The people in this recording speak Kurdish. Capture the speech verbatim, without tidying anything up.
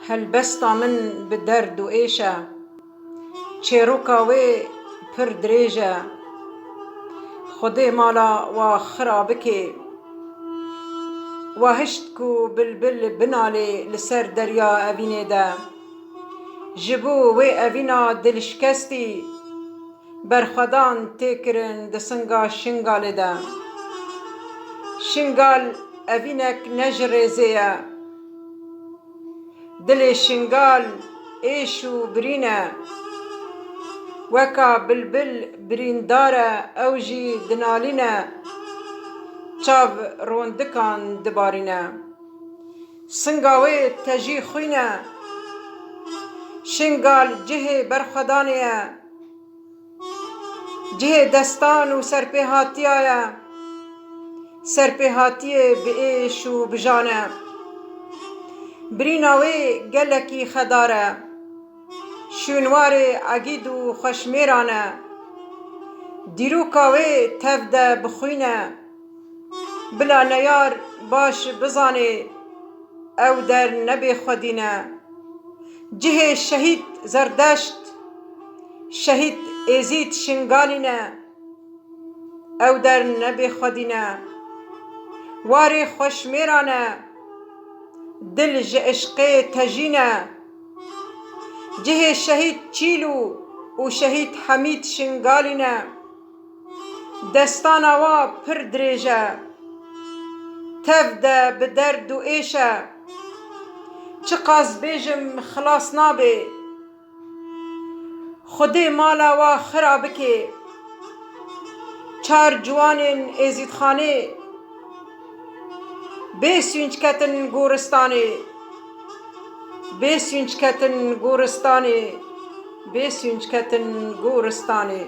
Helbesta min bi derd û êş e. Çêroka wê pir dirêj e. Xwedê mala wa xira bike. Wa hişt ku bilbil binalê li ser derya evînê de. Ji bo wê evîna dilşikestî, berxwedan tê kirin di singa Şingalê de. Şingal evînek ne ji rêzê ye. Dilê Şingal êş û birîn e. Weka bilbil birîndar e, ew jî dinalîne. Çav rondikan dibarîne. Singa wê tejî xwîn e. Şingal cihê berxwedanê ye. Cihê destan û serpêhatiya ye. Serpêhatiyê bi êş û bi jan e. Birîna wê gelekî xedar e. Şûnwarê egîd û xweşmêran e. Dîroka wê tev de bi xwîn e. Bila neyar baş bizanê, ew der nebê xwedî ne. Cihê şehîd Zerdeşt, şehîd Êzîd Şingalî ne, ew der nebê xwedî ne. Warê xweşmêran e, dil ji eşqê tejî ne. Cihê şehîd Çîlû û şehîd Hemîd Şingalî ne. Destana wa pir dirêj e. Tev de bi derd û êş e. Çiqas bêjim xilas nabe. Xwedê mala wa xira bike. Çar ciwanên Êzîdxanê bê sûnc ketin goristanê. Bê sûnc ketin goristanê. Bê sûnc ketin goristanê.